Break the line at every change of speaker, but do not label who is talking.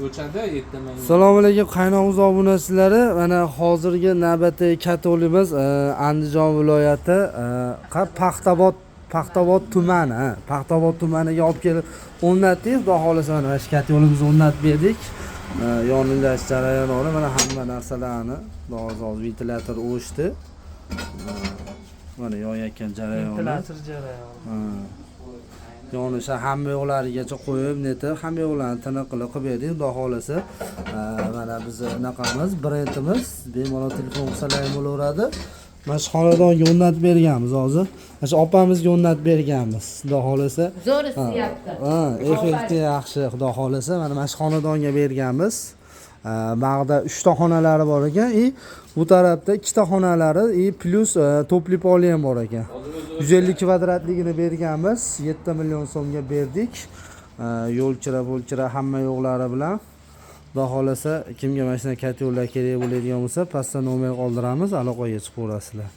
O'chadi ertaman.
Assalomu alaykum, qaynog'uz obunachilari. Mana hozirgi navbatdagi katolimiz Andijon viloyati, Paxtabod tumani, ha, Paxtabod tumaniga olib kelib o'rnatdik. Xudo xohlasa, mana shu katolimizni o'rnatib berdik. Yonillash jarayoni, mana hamma narsalarni, xudo xohlasa, hozir ventilyator o'chdi. Mana yonayotgan jarayoni.
Ventilyator jarayoni.
Ha. Yonishi hamma yoqlarigacha qo'yib, netib, hamma yoqlarini tiniq qilib qilib berdik. Xudo xohlasa, mana bizni anaqamiz, brendimiz, bemalol telefon qilsalar ham bo'laveradi. Mana shu xonadonga o'rnatib berganmiz hozir. Mana shu opamizga o'rnatib berganmiz. Xudo xohlasa.
Zo'r isiyapti.
Ha, effekti yaxshi, xudo xohlasa. Mana shu xonadonga berganmiz. Bag'da 3 ta xonalari bor ekan и bu tarafda 2 ta xonalari и плюс тёплый poli ham bor ekan. 150 kvadratligini berganmiz. 7 million so'mga berdik. Yo'l kira, pul kira, hamma yo'qlari bilan. Xudo xohlasa, kimga mana shunday котёл lar kerak bo'ladigan bo'lsa, pastda nomer qoldiramiz, aloqaga chiqaverasizlar.